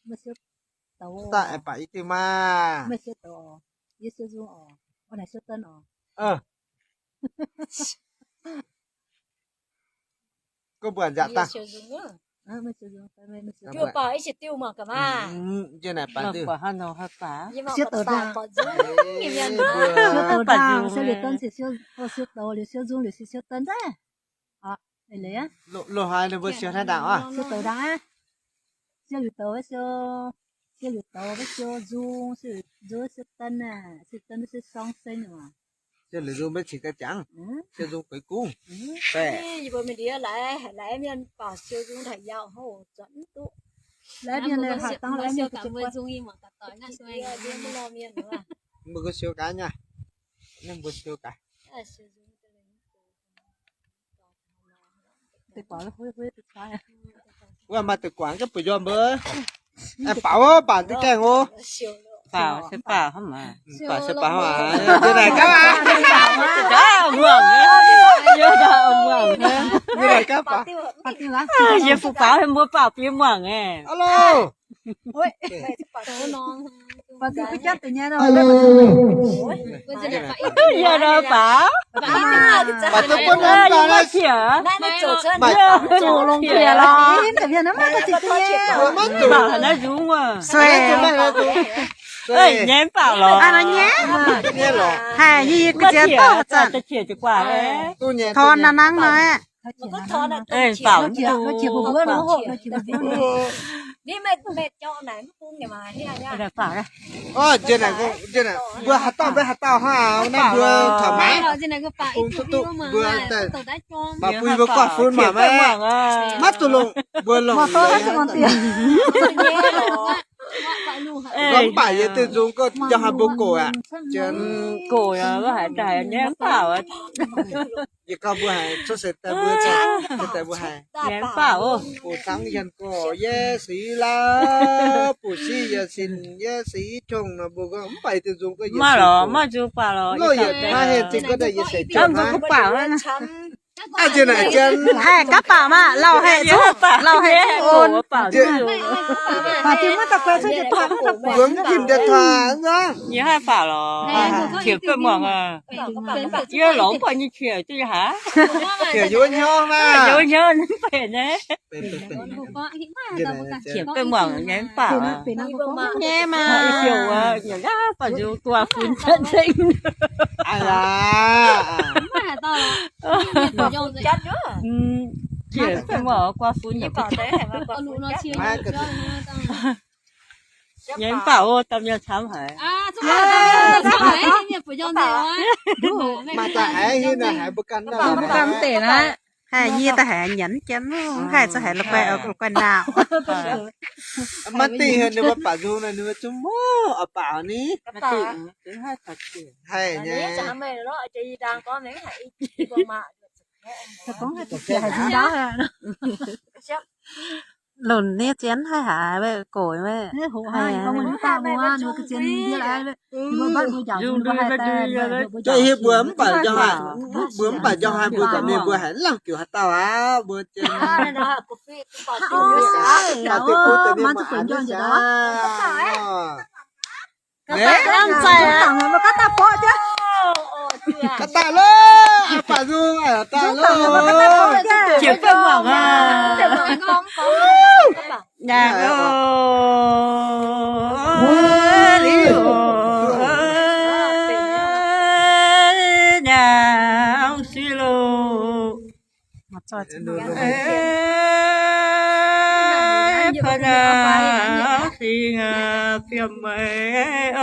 meih siou douz. Daaih baac i diuh maah. Meih siou douz, yie siou nzung oc. Naaic siou den oc. Gorngv mbuo nzangc dangh. Siou douz, siou liuz den, siou douz liuz siou nzung liuz siou den daaih. Loz-hnoi ninh mbuo siou hnangv ndaangc oc. Siou douz ndaangc aqv. Siou liuz douz, siou liuz douz, siou nzung, siou nzung, siou den aqv, siou den, siou sorng sen aqv. Siou liuz nzung maiv cingx daaih jangx. Siou nzung gueix gungv. Laaix mienh baaux siou nzung taux yaac houv zuotc mv duqv. Laaix mienh laaix haaix dangh laaix mienh mbuo siou gaax nyei. Ninh mbuo siou gaax. Wuov maaih deix guangc gaax bueix njuov mbuo. Baaux, baaux duqv gaengh oc. Baaux se baaux hnangv maah. Baaux se baaux hnangv maah. Yie naaic gaax maah. Muangc, yie naaic gaax muangc. Yie naaic gaax baaux. Yie fuqv baaux mbuo baaux bieqc muangc aeqv. Hello. Yie naaic baaux. Baaux duqv bun nor, yie maiv qiex. Maaih zoux longx qiex lorqc. Baaux naaiv nzung wuov. Sueih. Nyei baaux lorqc. Haih, yie ga'ziex dorh zanc. Torn naaiv nangv nor. Mbuo haaix dauh maiv haaix dauh hnangv naaiv, mbuo taux maiv bung duqv duqv mbuo daaih, mbuo guanh fun maiv, maiv zuqc longc, mbuo longc mv baac yie duqv nzung gorngv jauv haaix mbuo gox aqv. Gox haaix daaih nyei mv baac Yie gauh mbuo haiz cuotv seix daaih mbuo, seix daaih mbuo haiz. Baac oc, bungx tangv yienh gorx yie seix lauh, bungx siqv yie sin yie seix qongh nor mbuo gorngv mv baac diuh nzung gorngv yie maiv lorz, maiv nzung baac lorz. Mv lorz yietc hnoi hengx zingh gorngv daaih yie seix qongh hnangv. Haih gapv baac maah, lauh haih zuqv, lauh haih zuqv on. Mbuo mv tim daaih taaih nzangv. Qiex beiv muangx, yie lorz mv buatc nyei qiex duqv haaix. Qiex yie wuov hnyouv maah. Qiex beiv muangx nyei mv baac nyei maah. Nyiemc naaiv baac nzung guaa fun cien zengc. Qiex beiv muangx guaa fun nyei mv baac o, da'nyeic camv haic. Maaih daaih haiz hingh naaic haiz mbuo ganh, mbuo ganh mv deix naaiv. Haih yie daaih haiz nyanc jienv, haih zuqc haiz la'guaih, la'guaih naauc. Maiv dingh heuc ninh mbuo baac nzung naaic ninh mbuo zungv mv oix baac ni. Haih nyei. Lunc nyei zien haih haiz gox, mbuo mv baac njang haic, mbuo mv baac njang haic, mbuo gorqv-mienh mbuo haiz mv lamh diuc haaix dauh aqv, mbuo zien. Gaax daaih loh, aa, baac nzung, aa, daaih loh. Qiex beiv muangx aqv. Nyanc oc, liuz, nyanc suiv loh. Fai naaiv sing fiem meih oc.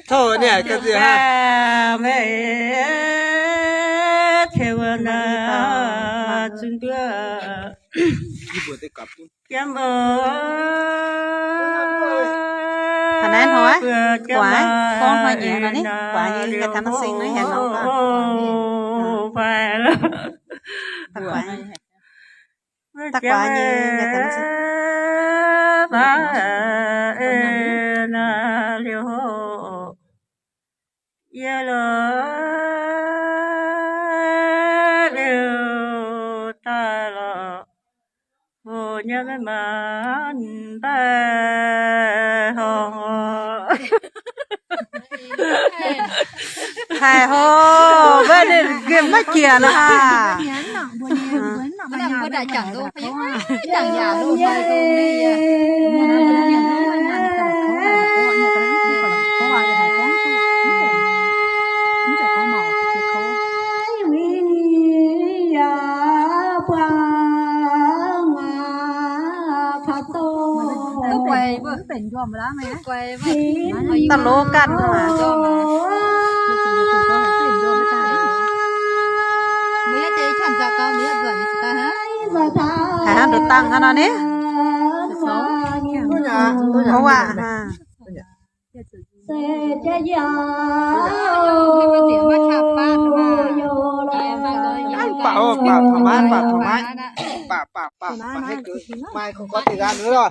Tov niaa, ga'ziex haic. Hnoi, guaax, gorngv hnoi nyei nor ni, guaax nyei yietc taux naaiv sing nor heuc nor. Da'guaax nyei yietc taux naaiv sing. Yie loz liuz daaih lorqc, hoc nyei maiv maanc daaih horngh oc. Haiz hoc, mbuo ninh maiv jiex nor aac. Da'lov ganh hnangv. Haiz hnangv nduqc dangh hnangv nor ni. Ov aac. Baac, baac, baac, baac, baac, baac, baac, baac, baac, maaih kungx gorx deix ganh nor.